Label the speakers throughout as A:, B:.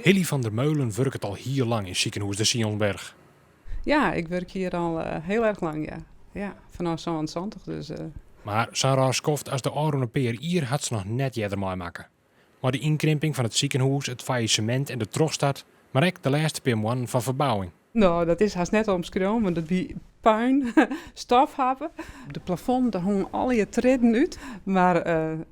A: Hilly van der Meulen wurket al hiel lang yn sikehûs De Sionsberg.
B: Ja, ik wurk hjir al hiel erch lang, ja. Ja, fanôf 77 dus.
A: Mar sa'n raar skoft as de ôfrûne pear jier hat se noch net earder meimakke. Mei de ynkrimping fan it sikehûs, it faillissemint en de trochstart, mar ek de lêste pear moannen fan ferbouwing.
B: No, dat is hast net omskreaun, want dat wie puin, stof hawwe. De plafond, dêr hongen allegear triedden út. Mar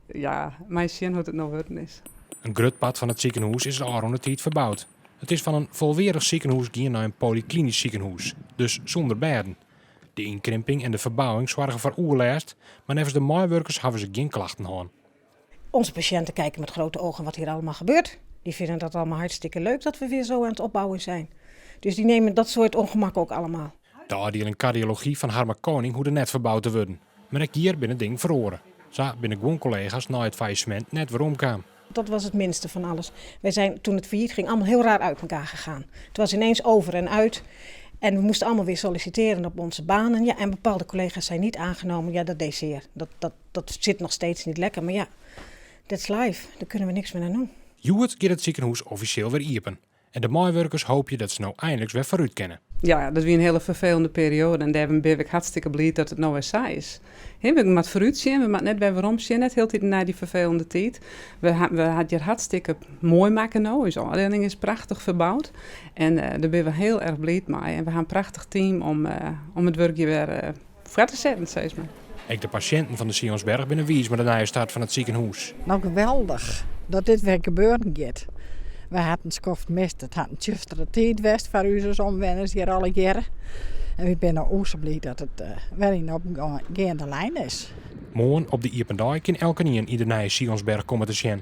B: ja, mei sjen hoe't it no wurden is.
A: In grut part fan it sikehûs is de ôfrûne tiid ferboud. It is fan in folweardich sikehûs gien nei in polyklinysk sikehûs, dus sûnder bêden. De ynkrimping en de ferbouwing soargen foar oerlêst, mar neffens de meiwurkers hawwe se gjin klachten hân.
C: Onze patiënten kijken met grote ogen wat hier allemaal gebeurt. Die vinden dat allemaal hartstikke leuk dat we weer zo aan het opbouwen zijn. Dus die nemen dat soort ongemak ook allemaal.
A: De ôfdieling kardiology fan Harma Koning hoegde net ferboud te wurden. Mar ek hjir binne dingen feroare. Sa binne guon kollega's nei it faillissemint net weromkaam.
C: Dat was het minste van alles. Wij zijn toen het failliet ging allemaal heel raar uit elkaar gegaan. Het was ineens over en uit. En we moesten allemaal weer solliciteren op onze banen. Ja, en bepaalde collega's zijn niet aangenomen. Ja, dat deed zeer. Dat, dat, dat zit nog steeds niet lekker. Maar ja, that's life. Daar kunnen we niks meer aan doen.
A: Hjoed giet it sikehûs offisjeel wer iepen. En de meiwurkers hoopje dat se no einliks wer foarút kinne.
B: Ja, dat wie in hiele ferfelende perioade en dêrom bin ik hartstikke bliid dat it no wer sa is. We moatte foarút sjen, we moatte net wer werom sjen, net hieltyd nei dy ferfelende tiid. We ha, we ha it hjir hartstikke moai makke no. Us ôfdieling is prachtich ferboud en dêr binne we hiel erch bliid mei. En we ha in prachtich team om it wurk hjir wer foar te setten, sis mar.
A: Ek de pasjinten fan de Sionsberg binne wiis mei de nije start fan it sikehûs.
D: No geweldich dat dit wer gebeuren giet. We hatten skoft mist. It hat in tsjustere tiid west foar ús as omwenners hjir allegearre. En wy binne o sa bliid dat it wer yn opgeande lijn is.
A: Moarn op de iepen dei kin elkenien yn de nije Sionsberg komme te sjen.